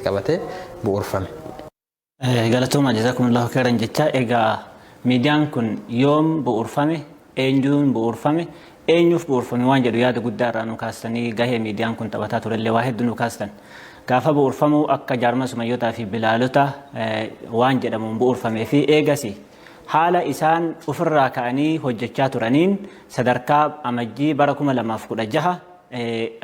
qabatee bu'uurfame. Galatooma, jazakumullahu khairan jecha. Egaa miidiyaan kun yoom bu'uurfame, eenyuun bu'uurfame, eenyuuf bu'uurfame waan jedhu yaada guddaa irraa nu kaastanii, gahee miidiyaan kun taphataa turellee waa hedduu nu kaastan. Gaafa bu'uurfamuu akka jaarma sumayyotaa fi bilaalota waan jedhamuun bu'uurfamee fi eegasi haala isaan ofirraa ka'anii hojjechaa turaniin sadarkaa Amajjii bara 2016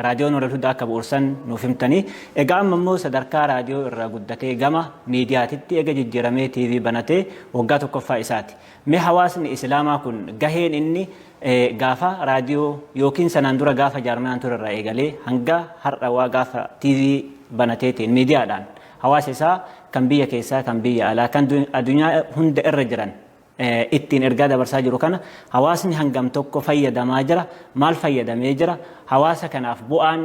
raadiyoo Nuural Hudaa akka bu'uursan nuuf himtanii. Egaa amma immoo sadarkaa raadiyoo irraa guddatee gama miidiyaatitti eega jijjiiramee TV banatee waggaa tokkoffaa isaati. Mee hawaasni Islaamaa kun gaheen inni gaafa raadiyoo yookiin sanaan dura gaafa jaarmayaan ture irraa eegalee hanga har'a waa gaafa TV banateetiin miidiyaadhaan hawaasa isaa kan biyya keessaa, kan biyya alaa, kan addunyaa hunda irra jiran ittiin ergaa dabarsaa jiru kana hawaasni hangam tokko fayyadamaa jira, maal fayyadamee jira, hawaasa kanaaf bu'aan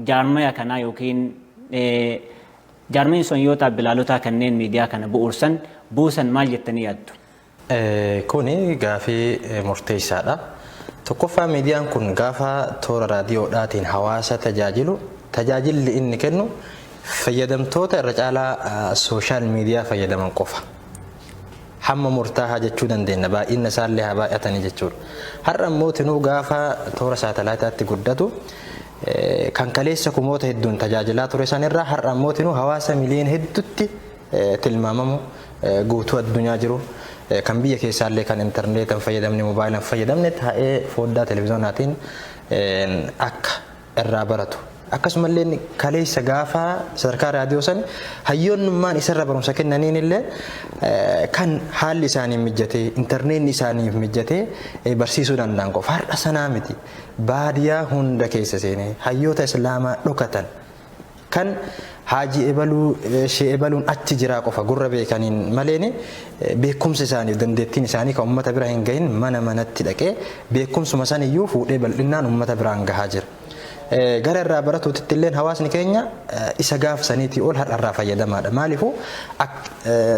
jaarmaya kanaa yookiin jaarmayin sonyoota bilaalotaa kanneen miidiyaa kana bu'uursan buusan maal jettanii yaaddu? Kuni gaafii murteessaadha. Tokkoffaa, miidiyaan kun gaafa toora raadiyoodhaatiin hawaasa tajaajilu, tajaajilli inni kennu fayyadamtoota irra caalaa social media fayyadaman qofa. Hamma murtaahaa jechuu dandeenya, baay'inna isaallee haa baay'atanii jechuudha. Har'a immoo tinuu gaafa toora saatalaayitaatti guddatu, kan kaleessa kumoota hedduun tajaajilaa ture sanirraa har'a immoo tinuu hawaasa miliyoona hedduutti tilmaamamu guutuu addunyaa jiru, kan biyya keessaallee kan intarneetaan fayyadamne, moobaayilaan fayyadamne, taa'ee foddaa televiziyoonaatiin akka irraa baratu. Akkasumallee kaleessa gaafa sadarkaa raadiyoo san hayyoonnummaan isarra barumsa kennaniin illee kan haalli isaaniif mijatee, intarneetni isaaniif mijatee barsiisuu danda'an qofa. Har'a sanaa miti. Baadiyaa hunda keessa seenee hayyoota Islaamaa dhokatan kan Haajii ebaluu, shee ebaluun achi jiraa qofa gurra beekaniin maleen beekumsa isaaniif dandeettiin isaanii kan uummata bira hin gahin mana manatti dhaqee beekumsuma saniyyuu fuudhee bal'innaan uummata biraan gahaa jira. Gara irraa baratuutitti illee hawaasni keenya isa gaaf saniitii ol har'a irraa fayyadamaadha. Maaliifuu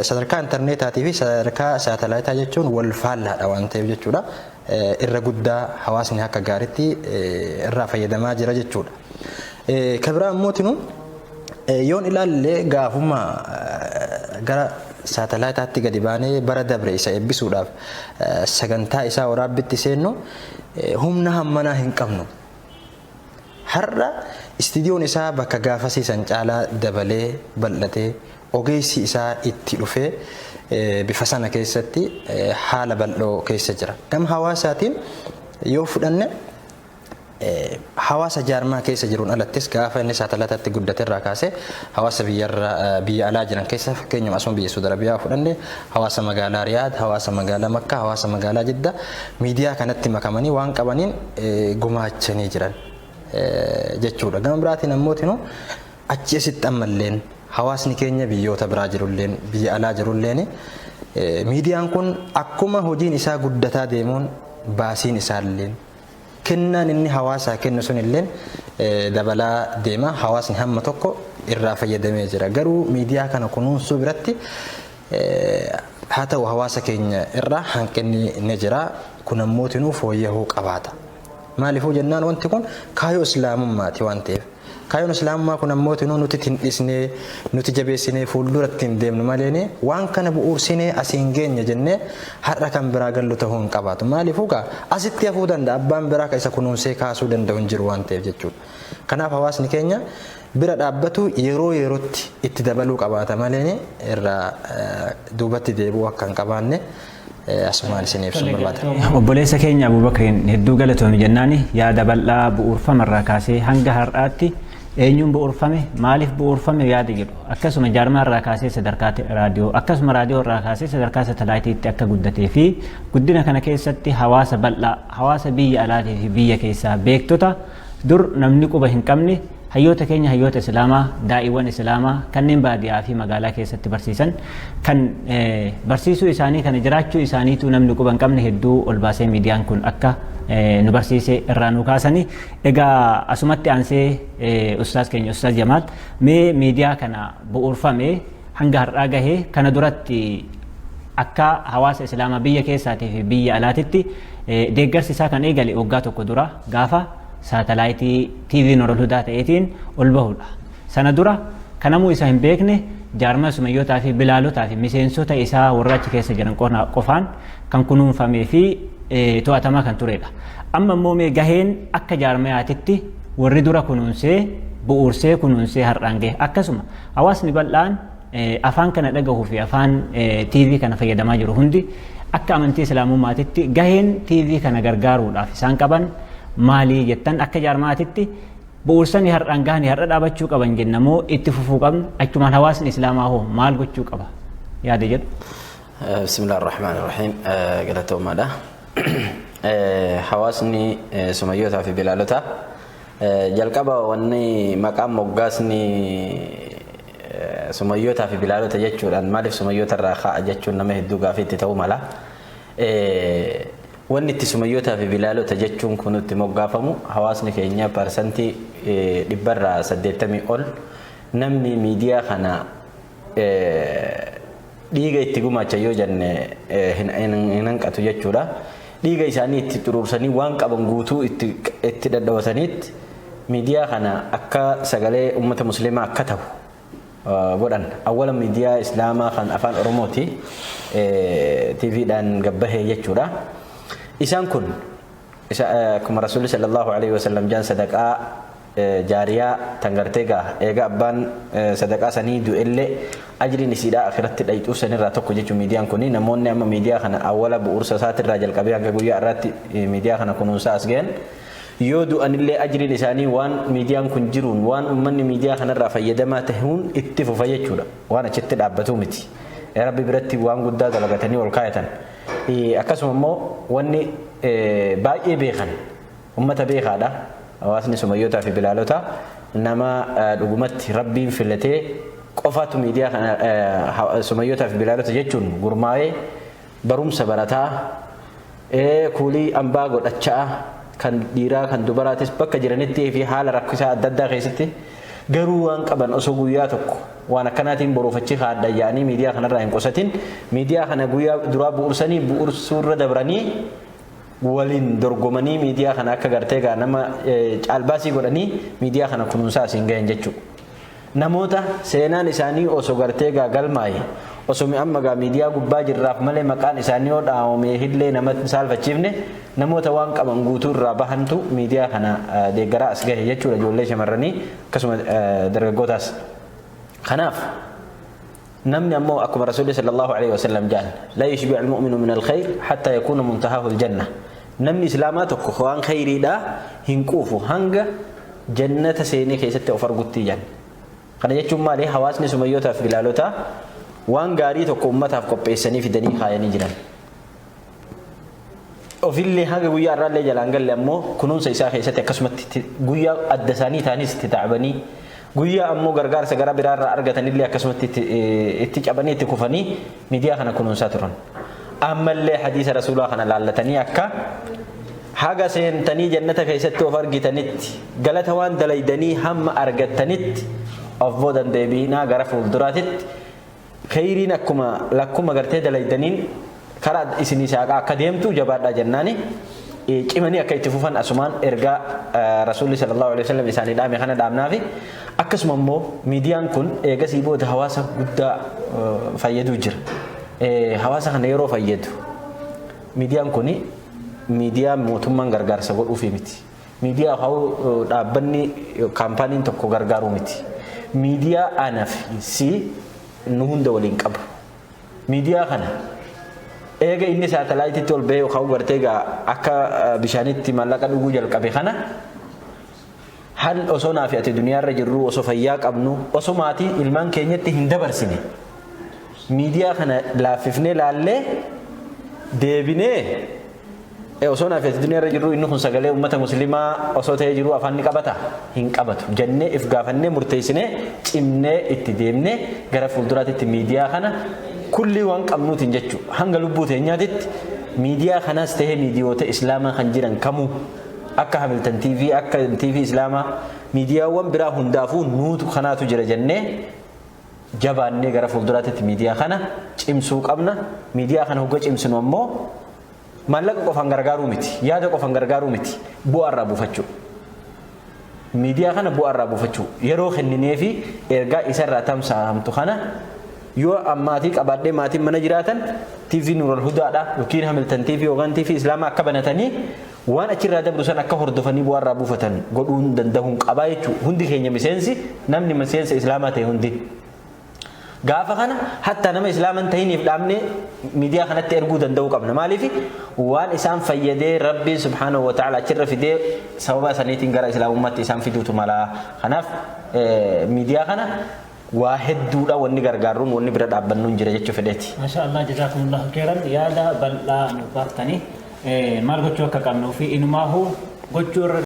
sadarkaa intarneetaatii fi sadarkaa saatalaayitaa jechuun wal faallaadha waan ta'eef jechuudha. Irra guddaa hawaasni akka gaariitti irraa fayyadamaa jira jechuudha. Ka biraa immoo yoon ilaalle, gaafuma gara saatalaayitaatti gadi baanee bara dabre isa eebbisuudhaaf sagantaa isaa waraabbitti seennu, humna hammanaa hin qabnu. Har'a istiidiyoon isaa bakka gaafasiisan caalaa dabalee bal'atee, ogeessi isaa itti dhufee bifa sana keessatti haala bal'oo keessa jira. Gama hawaasaatiin yoo fudhanne, hawaasa jaarmaa keessa jiruun alattis gaafa inni saatalaayitaatti guddate irraa kaasee hawaasa biyya alaa jiran keessa, fakkeenyuma asuma biyya Saudi Arabiyaa fudhanne, hawaasa magaalaa Riyaad, hawaasa magaalaa Makkaa, hawaasa magaalaa Jidda miidiyaa kanatti makamanii waan qabaniin gumaachanii jiran jechuudha. Gama biraatiin ammoo achi asitti ammalleen hawaasni keenya biyyoota biraa jirulleen, biyya alaa jirulleen, miidiyaan kun akkuma hojiin isaa guddataa deemuun baasiin isaalleen, kennaan inni hawaasaa kennu sun illeen dabalaa deema. Hawaasni hamma tokko irraa fayyadamee jira. Garuu miidiyaa kana kunuunsuu biratti haa ta'u hawaasa keenya irraa hanqinni ni jira. Kun ammootinuu fooyya'uu qabaata. Maaliifuu jennaan, wanti kun kaayoo Islaamummaati waan ta'eef. Kaayoon Islaamummaa kun ammootinuu nuti ittiin dhisnee, nuti jabeessinee fuuldura ittiin deemnu maleen waan kana bu'uursinee asiin geenye jennee har'a kan biraa gallu ta'uu hin qabaatu. Maaliifuu gaa asitti hafuu danda'a, abbaan biraa kan isa kunuunsee kaasuu danda'u hin jiru waan ta'eef jechuudha. Kanaaf hawaasni keenya bira dhaabbatu yeroo yerootti itti dabaluu qabaata maleen irraa duubatti deebi'uu akka hin qabaanne asumaan isin ibsuun barbaada. Obboleessa keenya Abubakriin hedduu galatoomi jennaani. Yaada bal'aa bu'uurfamarraa kaasee hanga har'aatti eenyuun bu'uurfame, maaliif bu'uurfame yaada jedhu, akkasuma jaarmaa irraa kaasee sadarkaa raadiyoo, akkasuma raadiyoo irraa kaasee sadarkaa satalaayitiitti akka guddatee fi guddina kana keessatti hawaasa bal'aa, hawaasa biyya alaatii fi biyya keessaa, beektota dur namni quba hin qabne, hayyoota keenya, hayyoota Islaamaa, daa'iiwwan Islaamaa kanneen baadiyaa fi magaalaa keessatti barsiisan, kan barsiisuu isaanii kana jiraachuu isaaniitu namni quba hin qabne hedduu ol baasee miidiyaan kun akka nu barsiise irraa nu kaasanii. Egaa asumatti aansee ustaaz keenya Ustaaz Jamaal, mee miidiyaa kana bu'uurfame hanga har'aa gahee kana duratti akka hawaasa Islaamaa biyya keessaatii fi biyya alaatitti deeggarsi isaa kan eegale waggaa tokko dura gaafa saatalaayitii TV Nuurul Hudaa ta'eetiin ol bahudha. Sana dura Kanamuu isa hin beekne jaarmaa Sumayyootaa fi Bilaalotaa fi miseensota isaa warra achi keessa jiran qofaan kan kunuunfamee fi to'atamaa kan turedha. Amma immoo mee gaheen akka jaarmayaatitti warri dura kunuunsee bu'uursee kunuunsee har'aan gahe, akkasuma hawaasni bal'aan afaan kana dhagahuu fi afaan TV kana fayyadamaa jiru hundi akka amantii Islaamummaatitti gaheen TV kana gargaaruudhaaf isaan qaban maalii jettan, akka jaarmaatitti bu'uursanii har'aan gahanii har'a dhaabachuu qaban jenna moo itti fufuu qabna? Achumaan hawaasni Islaamaa hoo maal gochuu qaba yaada jedhu? Bismillah ar-Rahmaan ar-Rahiim. Galatoomaadha. Hawaasni Sumayyootaa fi Bilaalota jalqaba wanni maqaan moggaasni Sumayyootaa fi Bilaalota jechuudhaan maaliif Sumayyoota irraa ka'a jechuun nama hedduu gaafii itti ta'uu mala. Wanni itti Sumayyootaa fi Bilaalota jechuun kun itti moggaafamu, hawaasni keenya 80% ol namni miidiyaa kana dhiiga itti gumaacha yoo jenne hin hanqatu jechuudha. Dhiiga isaanii itti xuruursanii, waan qaban guutuu itti dhadhawataniitti miidiyaa kana akka sagalee uummata Musliimaa akka ta'u godhan. Awwala miidiyaa Islaamaa kan Afaan Oromooti TVdhaan gabbahee jechuudha. Isaan kun akkuma Rasuulli sallallahu alaihi wasallam jaan, sadaqaa jaariyaa tan gartee gaa eega abbaan sadaqaa sanii du'ellee ajriin isiidhaa akhiratti dhayxuu sanirraa tokko jechuun. Miidiyaan kun, namoonni amma miidiyaa kana awwala bu'uursa isaatirraa jalqabee hanga guyyaa irratti miidiyaa kana kunuunsaa as gahan, yoo du'anillee ajriin isaanii waan miidiyaan kun jiruun, waan uummanni miidiyaa kanarraa fayyadamaa tahuun itti fufa jechuudha. Waan achitti dhaabbatuu miti. Rabbi biratti waan guddaa dalagatanii ol kaayatan. Akkasuma immoo wanni baay'ee beekan, ummata beekaadha. Hawaasni Sumayyootaa fi Bilaalota nama dhugumatti Rabbiin filatee qofaatu miidiyaa kana Sumayyootaa fi Bilaalota jechuun gurmaa'ee barumsa barataa, kuulii ambaa godhachaa, kan dhiiraa kan dubaraatis bakka jiranitti fi haala rakkisaa adda addaa keessatti garuu waan qaban osoo guyyaa tokko waan akkanaatiin boruufachi kaadha yaa'anii miidiyaa kanarraa hin qusatin, miidiyaa kana guyyaa duraa bu'uursanii, bu'uursuurra dabranii waliin dorgomanii miidiyaa kana akka gartee gaa nama caalbaasii godhanii miidiyaa kana kunuunsaa asiin gahan jechuudha. Namoota seenaan isaanii osoo gartee gaa galmaa'e, osoo amma gaa miidiyaa gubbaa jirraaf malee maqaan isaanii yoo dhaamame illee nama saalfachiifne, namoota waan qaban guutuu irraa bahantu miidiyaa kana deeggaraa as gahe jechuudha, ijoollee shamarranii akkasuma dargaggootaas. Kanaaf namni ammoo akkuma Rasuulli sallallahu alaihi wasallam jedhan, la yushbi'u al-mu'minu min al-khayr hatta yakuna muntahaahu al-janna. Namni Islaamaa tokko waan khayriidhaa hin quufu hanga jannata seenee keessatti of argutti jedhan. Kana jechuun maali? Hawaasni Sumayyootaa fi Bilaalotaa waan gaarii tokko ummataaf qopheessanii fidanii kaayanii jiran. Ofillee hanga guyyaa irraallee jalaan galle ammoo kunuunsa isaa keessatti akkasumatti guyyaa adda isaanii ta'anis itti ta'abanii, guyyaa ammoo gargaarsa gara biraarraa argatanillee akkasumatti itti cabanii itti kufanii miidiyaa kana kunuunsaa turan. Ammallee hadiisa Rasuulaa kana laallatanii akka haga seentanii jannata keessatti of argitanitti, galata waan dalaydanii hamma argattanitti of boodan deebiinaa, gara fuulduraatitti kheyriin akkuma lakkuma gartee dalaydaniin karaa isinii saaqaa akka deemtu jabaadhaa jennaani, cimanii akka itti fufan asumaan ergaa Rasuulli sallallahu alaihi wasallam isaanii dhaame kana dhaamnaafi. Akkasuma immoo miidiyaan kun eegasii booda hawaasa guddaa fayyaduu jira. Hawaasa kana yeroo fayyadu, miidiyaan kun miidiyaa mootummaan gargaarsa godhuufi miti. Miidiyaa haa dhaabbanni kaampaaniin tokko gargaaruu miti. Miidiyaa ana fi si nu hunda waliin qabu. Miidiyaa kana eega inni saatalaayititti ol bahee yookaan gartee egaa akka bishaanitti maallaqa dhuguu jalqabe kana, hal osoo naa fi ati duniyaarra jirru, osoo fayyaa qabnu, osoo maatii ilmaan keenyatti hin dabarsine, miidiyaa kana laaffifnee laallee deebinee, osoo naa fi ati duniyaarra jirru inni kun sagalee uummata Muslimaa osoo ta'ee jiru afaan ni qabata hin qabatu jennee if gaafannee murteessinee cimnee itti deemnee gara fuulduraatitti miidiyaa kana kullii waan qabnuutiin jechuudha, hanga lubbuu teenyaatitti miidiyaa kanaas ta'ee miidiyoota Islaamaa kan jiran kamuu, akka Hamilton TV, akka TV Islaamaa, miidiyaawwan biraa hundaafuu nuutu kanaatu jira jennee jabaannee gara fuulduraatitti miidiyaa kana cimsuu qabna. Miidiyaa kana hogga cimsinu ammoo maallaqa qofaan gargaaruu miti, yaada qofaan gargaaruu miti, bu'aa irraa buufachuu. Miidiyaa kana bu'aa irraa buufachuu yeroo kenninee fi ergaa isarraa tamsaafamtu kana yoo maatii qabaadhee maatiin mana jiraatan TV Nuural Hudaadha yookiin Hamilton TV yookaan TV Islaamaa akka banatanii waan achirraa dabru san akka hordofanii bu'aa irraa buufatan godhuun danda'uun qabaa jechuudha. Hundi keenya miseensi, namni miseensa Islaamaa ta'e hundi. Gaafa kana hatta nama Islaama hin tahiniif dhaabnee miidiyaa kanatti erguu danda'uu qabna. Maaliif waan isaan fayyadee Rabbiin subhaanahu wa ta'ala achirra fidee sababa saniitiin gara Islaamummaatti isaan fiduutu mala. Kanaaf miidiyaa kana waa hedduudha wanni gargaarruun, wanni bira dhaabbannuun jira jechuu fedheeti. Masha Allah, jazakumullahu khairan. Yaada bal'aa nu baaftanii maal gochuu akka qabnuu fi inumaahu gochuu irra